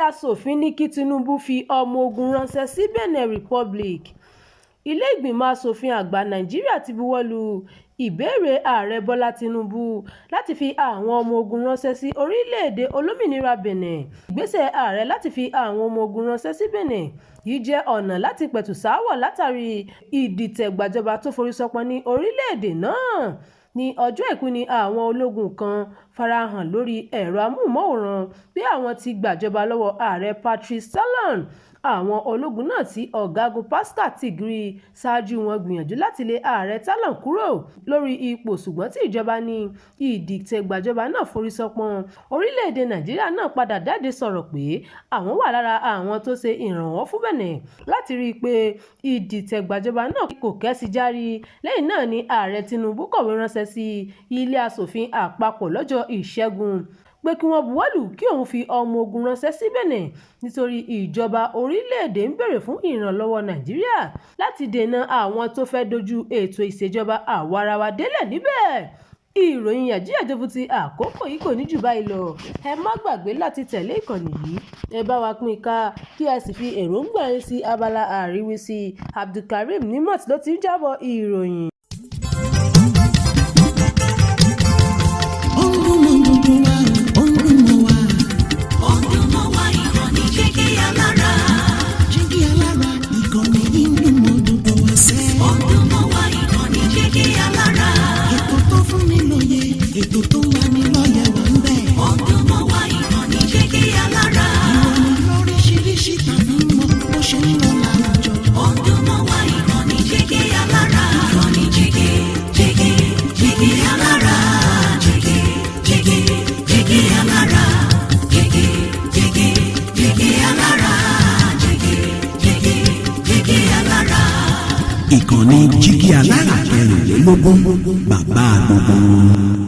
Asòfin ní kí Tinubu fi ọmọ ogun ránṣẹ́ sí Benin Republic. Ilé Ìgbìmọ̀ Asòfin Àgbà Nàìjíríà ti buwọ́ lu ìbéèrè Ààrẹ Bọ́lá Tinubu láti fi àwọn ọmọ ogun ránṣẹ́ sí orílẹ̀-èdè olómìnira Benin. Ìgbésẹ̀ ààrẹ láti fi àwọn ọmọ ogun ránṣẹ́ sí Benin yìí jẹ́ ọ̀nà láti pẹ̀tù sááwọ̀ látàrí ìdìtẹ̀gbàjọba tó forí ṣánpọ́n ní orílẹ̀-èdè náà. Ní ọjọ́ Àìkú ni àwọn ológun kan farahàn lórí ẹ̀rọ amóhùnmáwòrán pé àwọn ti gbàjọba lọ́wọ́ Ààrẹ Patrice Talon. Àwọn ológun náà tí Ọ̀gágun Pascal Tigri ṣáájú wọn gbìyànjú láti lé Ààrẹ Talon kúrò lórí ipò, ṣùgbọ́n tí ìjọba ní ìdìtẹ̀gbàjọba náà forí ṣánpọ́n. Orílẹ̀-èdè Nàìjíríà náà padà jáde sọ̀rọ̀ pé àwọn wà lára àwọn tó ṣe ìrànwọ́ fún Benin láti ríi pé ìdìtẹ̀gbàjọba náà kò kẹ́sẹ járí. Lẹ́yìn náà ni Ààrẹ Tinubu kọ̀wé ránṣẹ́ sí Ilé Aṣòfin Àpapọ̀ lọ́jọ́ Ìṣẹ́gun pé kí wọ́n buwọ́lù kí òun fi ọmọ ogun ránṣẹ́ sí Benin nítorí ìjọba orílẹ̀-èdè ń béèrè fún ìrànlọ́wọ́ Nàìjíríà láti dènà àwọn tó fẹ́ dojú ètò ìṣèjọba àwaarawa délẹ̀ níbẹ̀. Ìròyìn yàjóyàjó fún ti àkókò yìí kò ní jù báyìí lọ. Ẹ má gbàgbé láti tẹ̀lé ìkànnì yìí, ẹ bá wa pín ká, kí ẹ sì fi èròǹgbà yín sí abala àríwísí. Abdulkareem Nimot ló ti ń jábọ̀ ìròyìn. Ó ń dún mọ́ gbogbo wa, ó ń dún mọ́ wa. Ó ń dún mọ́ wa, ìkànnì Jígí Alára. Jígí Alára, ìkànnì yìí ń dún mọ́ gbogbo wa sẹ́. Ó ń dún mọ́ wa, ìkànnì Jígí Alára. Ètò tó fún ni lóye, ètò tó ń lani lọ́yẹ̀ wà ń bẹ̀. Ó ń dún mọ́ wa, ìkànnì Jígí Alára. Ìròyìn lóríṣiríṣi tàbí mọ bó ṣe ń lọ láwùjọ. Ó ń dún mọ́ wa, ìkànnì Jígí Alára. Ìkànnì Jígí, Jígí, Jígí Alára. Jígí, Jígí, Jígí Alára. Jígí, Jígí, Jígí Alára. Jígí, Jígí, Jígí Alára. Ìkànnì Jígí Alára 24, bàbá gbogbo wọn.